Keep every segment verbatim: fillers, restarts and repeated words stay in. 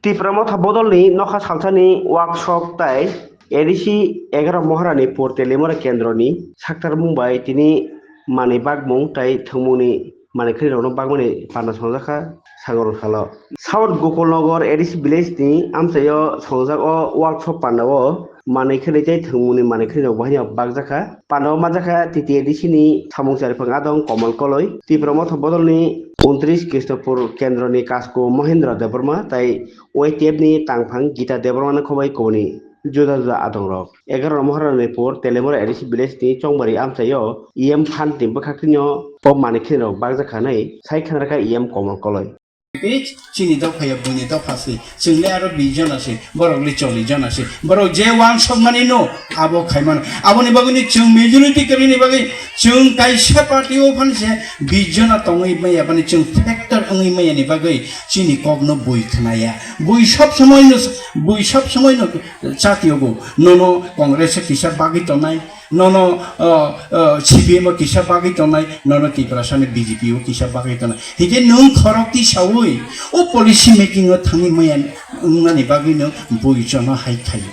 Tipra Motha Bodolni nokha salsani workshop tai A D C egaroh Moharani Pur Telimura Kendroni saktarmung bai tini manwi bakmung tai thwngmungni manwi khwnirokno bakmani panda songjakha sagoro salo. South Gokulnagar A D C village ni amchaio songjak o workshop panda o manwi khwnwi tei thwngmungni manwi khwnirok bahai bakjakha. Panda o manjakha T T A D C ni samung chariphang adong Komal Koloi, Tipra Motha Bodolni untris Kristopur Kendroni Kasko Mohendra Debbarma tai Y T F ni tangphang Gita Debbarma no khobai koboni juda juda adongrok. Egaroh Moharani Pur Telimura A D C village ni Chongbari amchaio E M phan ni bwkhak tino pop manwi khwnirok bakjakha hinwi sai khwnarwkha E M Komal Koloi. Tei chini dophaya buini dopha se, chwng le aro bish jona se, borok le chollish jona se, borok je wansokmani no abo khaimano. Aboni bagwi no chwng majority kwrwini bagwi chwng kaisa party o phan se bish jona tongwi maya bani chwng factor wngwi maya ni bagwi chini kok no bui khnaya. Bui sob somoi no, bui sob somoi no chati ogo. Nono Congress kisa bagwi tongnai, nono, uh, uh, C P M o kisa bagwi tongnai, nono Tiprasa ni B J P o kisa bagwi tongnai. Hingke nwng khorok tisaui o policy making o thangwi maya wngnani bagwi no bui jono hai khaio.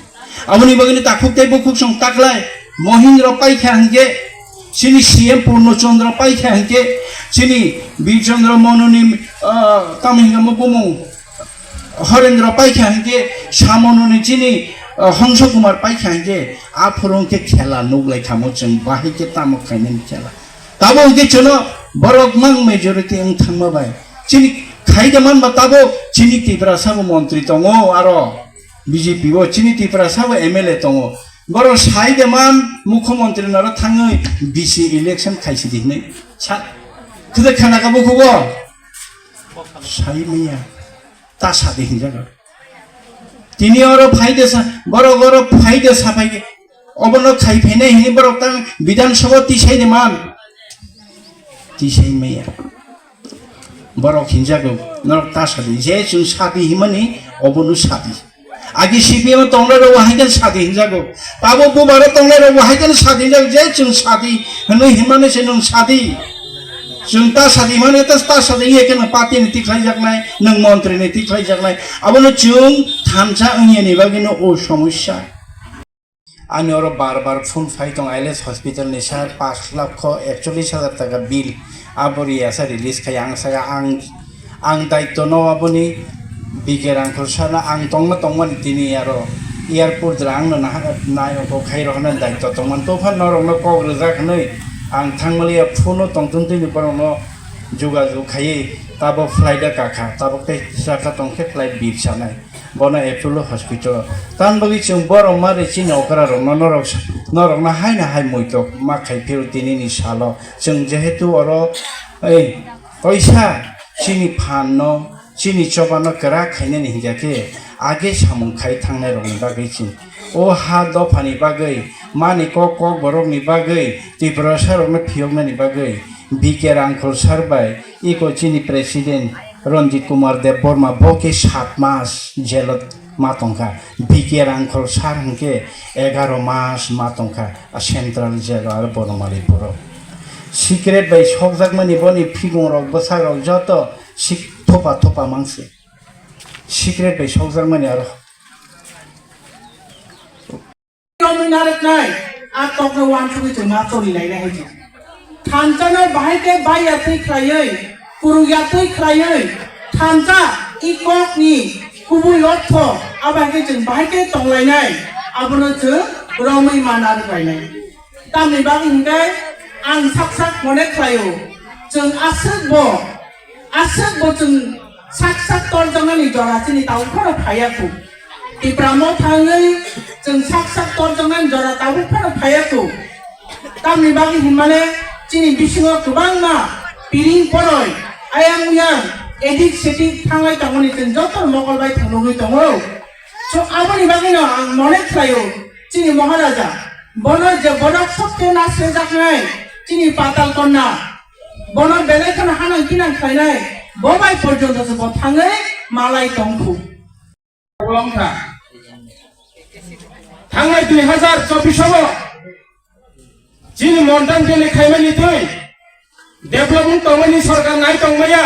Aboni bagwi no takhuk tei bukhuk song taklai Mohindra paikha hingke, chini C M Purno Chandra paikha hingke, chini Bir Chandra Mononi, uh, tamo hingke mo bumung Horendra paikha hingke, Samononi chini, uh, Hongso Kumar paikha hingke, aphuru hingke khela nuklai khamo chwng bahai khe tamo khainani khela. Tamo hingke chwngno borok mang majority wng thangma bai. Chini khaide manba tabo chini Tiprasa bo montri tongo aro B J P o chini Tiprasa bo M L A tongo. Borok saide man mukhyamantri naro thangwi B C election khaisidi hinwi sa. Khwde khanaka bukhugo? Sai maya. Ta sadi hinjago. Tini oro phaide sa, borok oro phaide sa phai, obono khai phainai hini borok tang Bidhan Sabha tisai de man. Tisai maya. Borok hinjago, norok ta sadi. Je chwng sadi himani, obono sadi. Agi C P M tonglai rok wahai khe sadi hinjago. Tabo bubaro tonglai rok wahai khe sadi hinjago. Je chwng sadi hinwi himani se nwng sadi. Chwng ta sadi mani ta, ta sadi ye khe nwng party ni tikhlai jaknai, nwng montri ni tikhlai jaknai. Abono chwng thansa wngya ni bagwi no o somosya. Ani oro bar bar phone phai tong, L S hospital ni sir, pash lakho ekchollish hajar taka bill, abo riyasa release khai ang saka ang, ang daityo no aboni B K Rangkhol sir no ang tongma tongmani tini aro airport jora ang no naha, nai oko khai rohna daityo tongmani topha norok no kok rijak hinwi ang thangmaliya phone o tongtwng tini borok no jogajog khaiwi tabok flight o kakha tabok tei saka tongkhe flight bir sanai. Bono Apollo hospital. Tan bagwi chwng borok mari chini okra rokno norok, norokno haino hai muitok ma khai phiro tinini salo. Chwng jehetu oro, ei, toisa chini phanno, chini chobano kwrak khainani hinkhe age samung khai thangnai rokni bagwi chini. O ha dophani bagwi, mani kok kok borokni bagwi, Tiprasa rokno phiyoknani bagwi, B K Rangkhol sir bai, iko chini president Ranjit Kumar Debbarma bo khe sat mas jail o ma tongkha. B K Rangkhol sir hinkhe egaro mas ma tongkha a central jail o aro Bonomali poro. Secret bai sokjakmani boni phigong rok bwsa rok joto sik-, thopa thopa mangse. Secret bai sokjakmani aro. Romwi narwknai, a kokno uansugwi chwng ma choli lainai hai khe. Thansa no bahai khe bai ya twi khlaiwi, kwrwng ya twi khlaiwi, thansa i kokni kubui ortho, abo hai khe chwng bahai khe tong lainai, abono chwng romwi ma narwk lainai. Tamni bagwi hinkhe ang sak sak mone khlaio, chwng aswk bo Aswk bo chwng sak sak torjaknani jora chini tabuk phano phaiya kho. Tipra Motha wngwi chwng sak sak torjaknani jora tabuk phano phaiya kho. Tamni bagwi hinmale chini bisingo kwbangma piring poroi, ayang uyang, edik sedik thanglai tongmani chwng joto mokol bai thang nugwi tongo. So aboni bagwino ang mone khlaio chini Maharaja, bono je borok sobse nasrejaknai chini Patal Konna, bono belai kheno hanang kinang khlainai, bo bai porjonto se bo thangwi malai tongkhu. Wngkha. Thangnai dui hazar chobbish o chini Montan Delhi khaimani twi development tongmani sorkar nai tongmaya.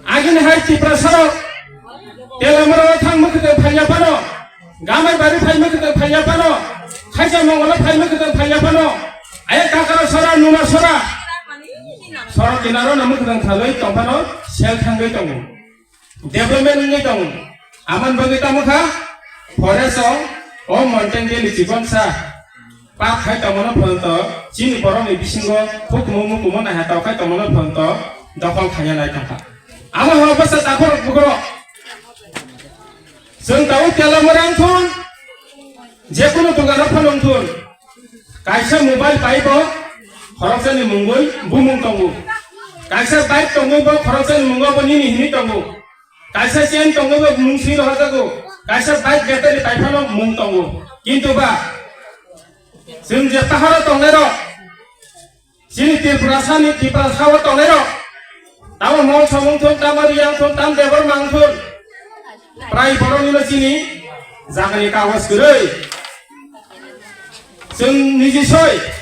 Agini hai Tiprasa rok Telamura thang mwkhwtwng phaiya phano, Gamai bari phai mwkhwtwng phaiya phano, Khaisa Mongolo phai mwkhwtwng phaiya phano, aya Kakara sora, Numa sora, sora kinaro no mwkhwtwng thalwi tongphano sel thangwi tongo. Development wngwi tongo. Amon bagwi tamo kha forest o, o mountain valley chikon sa. Pap khai tongmano phonto, chini borokni bisingo hukumu mukumu naha tau khai tongmano phonto, dokhol khaiya nai tongkha. Amo horo bwsa takhorok bukhorok. Chwng tabuk tela mora wngthun, jekunu dukano phano wngthun. Kaisa mobile paibo khoroksani mungwi bumung tongo. Kaisa bike tongwi bo khoroksani mungo bo nini hinwi tongo. Kaisa chain tongwi bo mung swi rohorjago. Kaisa bike battery paiphano mung tongo. Kintu ba chwng je paharo tongnairok, chini Tripura sani Tripura sao tongnairok, tamo Mol Samung thun, tamo Riyang thun, tam Debor Mang thun, prai boroknino chini jagani kagoj kwrwi. Chwng niji soi